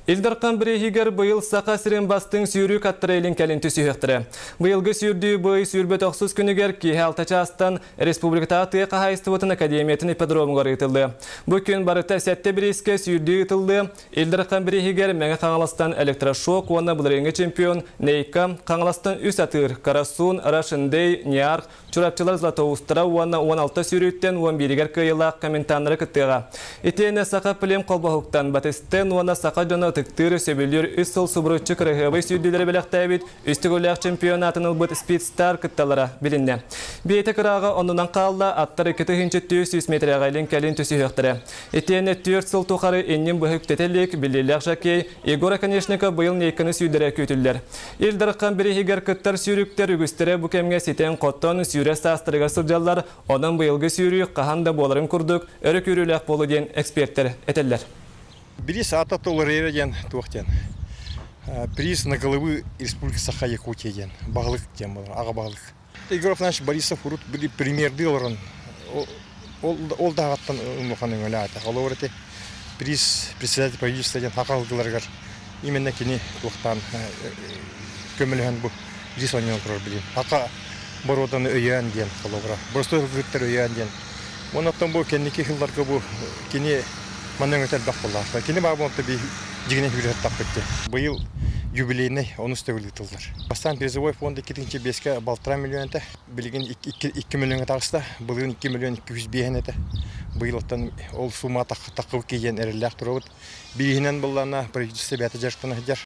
Ил Дархан бирииһигэр быйыл Саха сирин бастыҥ сүүрүү аттара илин кэлин түсүһүөхтэрэ. Быйылгы сүүрдүү бый 29 күнүгэр киэһэ 6 чаастан республикатааҕы тыа хаһаайыстыбатын академиятын ипподромугар ыытыллыа. Бу күн барыта 7 бириискэ сүүрдүү ыытыллыа. Ил Дархан бирииһигэр Мэҥэ Хаҥаластан электрошок уонна былырыыҥҥы чемпион Нейка, Хаҥаластан үс атыыр, Карасун, Рашендей, Ниарх, Чурапчылар Златоустара уонна 16 сүүрүүттэн 11-гэр кыайыылаах комментаннары кыттыаҕа. Итиэннэ Саха Плем холбоһуктан Батыстен уонна саха дьоно ытыктыыр, сөбүлүүр үс сыл субуруччу кыраһыабай сүүрдүүлэри бэлэхтээбит үс төгүллээх чемпионатын ылбыт Спидстар кытталлара билиннэ. Биэтэ кырааҕа оннунан хаалла, аттар 2300 метрэҕэ илин-кэлин түсүһүөхтэрэ. Итиэннэ 4 сыл тухары иннин быһа үктэтэ илик биллиилээх жокей Егор Оконешников быйыл Нейканы сүүрдэрэ күүтүллэр. Ил Дархан бирииһигэр кыттар сүүрүктэр үгүстэрэ бу кэмҥэ ситэн-хотон сүүрэр саастарыгар сылдьаллар, онон быйылгы сүүрүү хаһан да буоларын курдук өрө күүрүүлээх буолуо диэн экспертэр этэллэр. Бириис аата толорейра диэн туох диэн приз на головы Республики Саха-Якутия диэн баһылык диэн буолар, аҕа баһылык. Егор Афанасьевич Борисов урут били премьердыы олорон ол даҕаттан улахан өҥөлөөх Холобур ити приз председатель правительства диэн саха ылгыларыгар именно кини туохтаан көмөлөһөн бу приз оонньоон турар билим. Саха боруоданы өйөөн диэн холобура. Боростуой ылгыттар өйөөн диэн. Онон бу кэнники сылларга бу кини манна өҥөтө элбэх буоллаах. Кини баа буолта би дьигинэн хүрүһэр таппыт диэн. Быйыл юбилейный онус төгүл ыытыллар. Бастаан призовой фонд 2-5-ке 1,5 миллион этэ. Билигин 2 миллионга таҕыста. Былырыын 2 миллион 205 этэ. Быйылыттан ол сумма таххыбыт киһиэн эрэллээх турабыт. Бииһинэн буллана правительство бэйэтэ дьарыктана сылдьар.